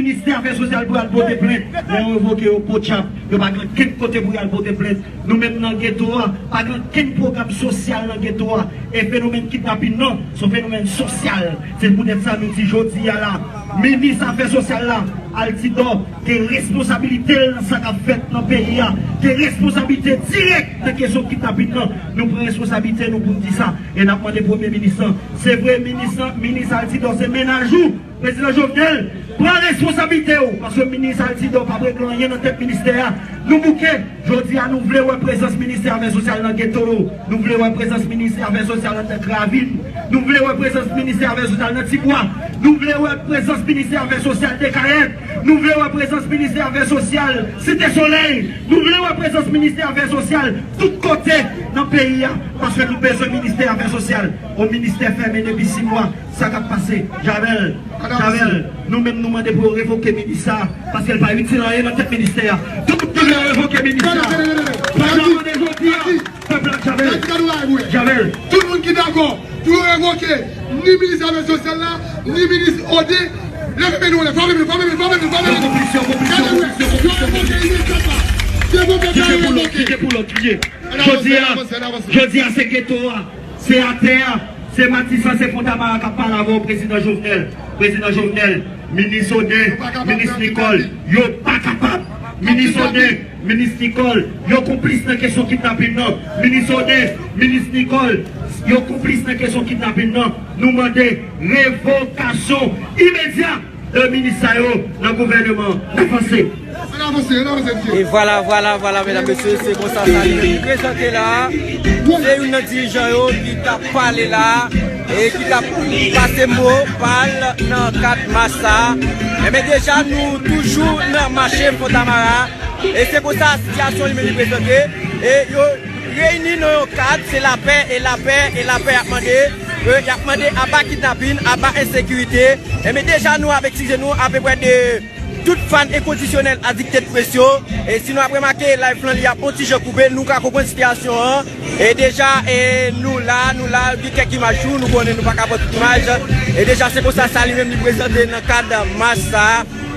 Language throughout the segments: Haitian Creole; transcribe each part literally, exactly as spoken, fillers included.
Ministè Afè Sosyal pou y al pote plent. Lè yo revoke yo potchap, yo pa gen kenn kote pou y al pote plent. Nou menm nan geto a, pa gen kenn pwogram sosyal nan geto a. E fenomèn kidnapin nan, se yon fenomèn sosyal. Se poutèt sa nou di jodi a la, minis afè sosyal la, Altidor, gen responsabilite l nan sa k ap fèt nan peyi a, gen responsabilite dirèk nan kesyon kidnapin nan. Nou pran responsabilite nou pou n di sa. E n ap mande premye minis lan, se vre, minis lan, minis Altidor, se mennaj ou, Prezidan Jovenel, pran responsabilite w, paske minis Altidor p ap regle anyen nan tèt ministè a. Nou bouke. Jodi a, nou vle wè prezans ministè afè sosyal nan geto yo. Nou vle wè prezans ministè afè sosyal anndan Kravin. Nou vle wè prezans ministè afè sosyal nan Tibwa. Nou vle wè prezans ministè afè sosyal Dekayèt. Nou vle wè prezans ministè afè sosyal Site Solèy. Nou vle wè prezans ministè afè sosyal tout kote nan peyi a. Paske nou bezwen ministè afè sosyal. Yon ministè fèmen depi sis mwa. Sa k ap pase? Javel, Javel, nou menm nou mande pou yo revoke minis sa, paske l pa itil anyen nan tèt ministè a. Tout moun vle revoke minis sa. Pèp la mande jodi a, pèp la, Javel, Javel, tout moun ki dakò pou yo revoke ni minis afè sosyal la, ni minis Ode, leve men nou anlè, frape men, frape men, frape men, frape men. Yo konplis, yo konplis, yo konplis, yo konplis, yo konplis. Yo revoke imedyatman. Depi yo revoke imedyatman. Kite pou lòt, kite pou lòt, kite pou lòt. Jodi a, jodi a se geto a. Se atè a, se Matisan, se Fontamara k ap pale avè w, Prezidan Jovenel. Prezidan Jovenel, minis Oden, minis Nicole, yo pa kapab. Minis Oden, minis Nicole, yo konplis nan kesyon kidnapin nan. Minis Oden, minis Nicole, yo konplis nan kesyon kidnapin nan. Nou mande revokasyon imedya de minis sa yo nan gouvènman. N avanse. N avanse, n avanse, mesye. E vwala, vwala, vwala, medam, mesye, se konsa sa li menm li prezante la. Se youn nan dirijan yo ki t ap pale la e ki t ap pase mo pa l nan kad mach sa. Enben, deja, nou toujou nan mache Fontamara. E se konsa sitiyasyon li menm li prezante. E yo reyini nan yon kad, se lapè, e lapè, e lapè y ap mande. E y ap mande aba kidnapin, aba ensekirite. Enben, deja, nou ap eskize nou apeprè de tout fan enkondisyonèl a Dictates Press yo. E si nou ap remake, live lan li ap yon ti jan koupe, nou ka konprann sitiyasyon an. E deja, e nou la, nou la, gen kèk imaj tou, nou konnen nou pa ka pran tout imaj. E deja, se konsa sa li menm li prezante nan kad mach sa.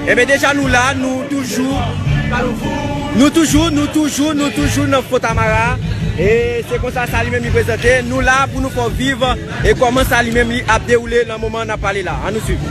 Enben, deja nou la, nou toujou, nou toujou, nou toujou, nou toujou nan Fontamara. E se konsa sa li menm li prezante. Nou la pou nou fè w viv e kòman sa li menm li ap dewoule nan moman n ap pale la. Ann nou swiv.